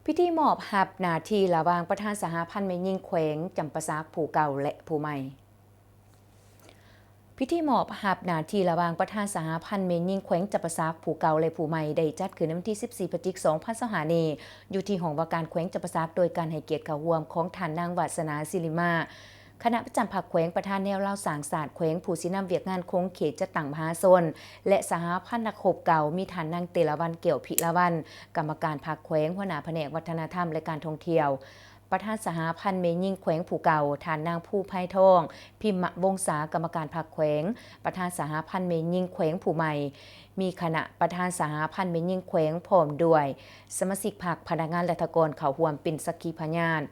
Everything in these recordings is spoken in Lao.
ພິທີມອບຮັບໜ້າທີ່ລະຫວ່າງປະທານສະຫະພັນແມ່ຍິງແຂວງຈຳປາສັກຜູ້ເກົ່າ ແລະ ຜູ້ໃໝ່. ພິທີມອບຮັບໜ້າທີ່ລະຫວ່າງປະທານສະຫະພັນແມ່ຍິງແຂວງຈຳປາສັກຜູ້ເກົ່າ ແລະ ຜູ້ໃໝ່ ໄດ້ຈັດຂຶ້ນໃນວັນທີສິບສີ່ ພະຈິກ ສອງພັນຊາວຫ້ານີ້ ຢູ່ທີ່ຫ້ອງວ່າການແຂວງຈຳປາສັກ ໂດຍການໃຫ້ກຽດເຂົ້າຮ່ວມຂອງທ່ານນາງ ວາສະໜາ ສິລິມາ ຄະນະປະຈຳພັກແຂວງ, ປະທານແນວລາວສ້າງຊາດແຂວງ, ຜູ້ຊີ້ນຳວຽກງານຂົງເຂດຈັດຕັ້ງມະຫາຊົນ ແລະ ສະຫະພັນນັກຮົບເກົ່າ, ມີທ່ານນາງ ເຕລະວັນ ແກ້ວພິລະວັນ ກຳມະການພັກແຂວງ, ຫົວໜ້າພະແນກວັດທະນະທຳ ແລະ ການທ່ອງທ່ຽວ, ປະທານສະຫະພັນແມ່ຍິງແຂວງຜູ້ເກົ່າ, ທ່ານນາງ ພູໄພທອງ ພິມມະວົງສາ ກຳມະການພັກແຂວງ, ປະທານສະຫະພັນແມ່ຍິງແຂວງຜູ້ໃໝ່, ມີຄະນະປະທານສະຫະພັນແມ່ຍິງແຂວງ ພ້ອມດ້ວຍສະມາຊິກພັກ, ພະນັກງານລັດຖະກອນເຂົ້າຮ່ວມເປັນສັກຂີພະຍານ.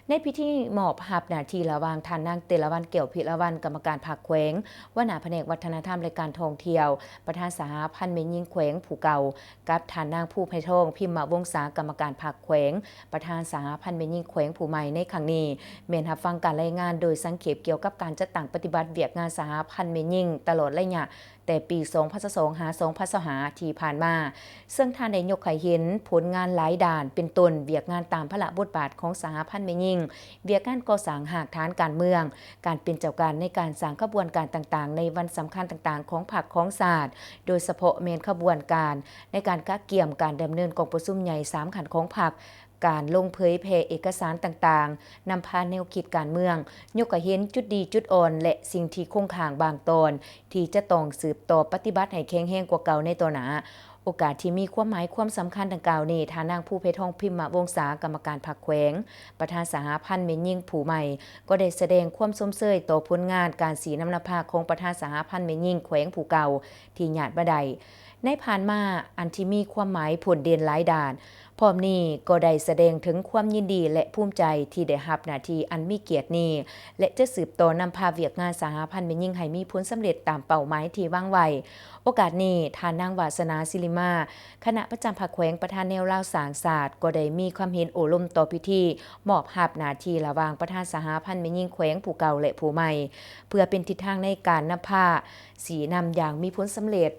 ໃນພິທີມອບຮັບໜ້າທີ່ລະຫວ່າງທ່ານນາງ ເຕລະວັນ ແກ້ວພິລະວັນ ກຳມະການພັກແຂວງ, ຫົວໜ້າພະແນກວັດທະນະທຳ ແລະ ການທ່ອງທ່ຽວ, ປະທານສະຫະພັນແມ່ຍິງແຂວງຜູ້ເກົ່າ ກັບທ່ານນາງ ພູໄພທອງ ພິມມະວົງສາ ກຳມະການພັກແຂວງ, ປະທານສະຫະພັນແມ່ຍິງແຂວງຜູ້ໃໝ່ໃນຄັ້ງນີ້ ແມ່ນຮັບຟັງການລາຍງານໂດຍສັງເຂບກ່ຽວກັບການຈັດຕັ້ງປະຕິບັດວຽກງານສະຫະພັນແມ່ຍິງຕະຫຼອດໄລຍະ ແຕ່ປີສອງພັນຊາວສອງ ຫາ ສອງພັນຊາວຫ້າທີ່ຜ່ານມາ, ເຊິ່ງທ່ານໄດ້ຍົກໃຫ້ເຫັນຜົນງານຫຼາຍດ້ານ ເປັນຕົ້ນ ວຽກງານຕາມພາລະບົດບາດຂອງສະຫະພັນແມ່ຍິງ, ວຽກງານກໍ່ສ້າງຮາກຖານການເມືອງ, ການເປັນເຈົ້າການໃນການສ້າງຂະບວນການຕ່າງໆ ໃນວັນສຳຄັນຕ່າງໆຂອງພັກຂອງຊາດ, ໂດຍສະເພາະແມ່ນຂະບວນການໃນການກະກຽມການດຳເນີນກອງປະຊຸມໃຫຍ່ສາມຂັ້ນຂອງພັກ, ການລົງເຜີຍແຜ່ເອກະສານຕ່າງໆ, ນຳພາແນວຄິດການເມືອງ, ຍົກໃຫ້ເຫັນຈຸດດີຈຸດອ່ອນ ແລະ ສິ່ງທີ່ຄົງຄ້າງບາງຕອນ ທີ່ຈະຕ້ອງສືບຕໍ່ປະຕິບັດໃຫ້ແຂງແຮງກວ່າເກົ່າໃນຕໍ່ໜ້າ. ໂອກາດທີ່ມີຄວາມໝາຍຄວາມສຳຄັນດັ່ງກ່າວນີ້, ທ່ານນາງ ພູໄພທອງ ພິມມະວົງສາ ກຳມະການພັກແຂວງ, ປະທານສະຫະພັນແມ່ຍິງຜູ້ໃໝ່ ກໍໄດ້ສະແດງຄວາມຊົມເຊີຍຕໍ່ຜົນງານການຊີ້ນຳນຳພາຂອງປະທານສະຫະພັນແມ່ຍິງແຂວງຜູ້ເກົ່າ ທີ່ຍາດມາໄດ້ໃນຜ່ານມາ ອັນທີ່ມີຄວາມໝາຍໂພດເດັ່ນຫຼາຍດ້ານ. ພ້ອມນີ້ກໍໄດ້ສະແດງເຖິງຄວາມຍິນດີ ແລະ ພູມໃຈທີ່ໄດ້ຮັບໜ້າທີ່ອັນມີກຽດນີ້ ແລະ ຈະສືບຕໍ່ນຳພາວຽກງານສະຫະພັນແມ່ຍິງໃຫ້ມີຜົນສຳເລັດຕາມເປົ້າໝາຍທີ່ວາງໄວ້. ໂອກາດນີ້, ທ່ານນາງ ວາສະໜາ ສິລິມາ ຄະນະປະຈຳພັກແຂວງ, ປະທານແນວລາວສ້າງຊາດ ກໍໄດ້ມີຄວາມເຫັນໂອ້ລົມຕໍ່ພິທີມອບຮັບໜ້າທີ່ລະຫວ່າງປະທານສະຫະພັນແມ່ຍິງແຂວງຜູ້ເກົ່າ ແລະ ຜູ້ໃໝ່ ເພື່ອເປັນທິດທາງໃນການນຳພາຊີ້ນຳຢ່າງມີຜົນສຳເລັດ.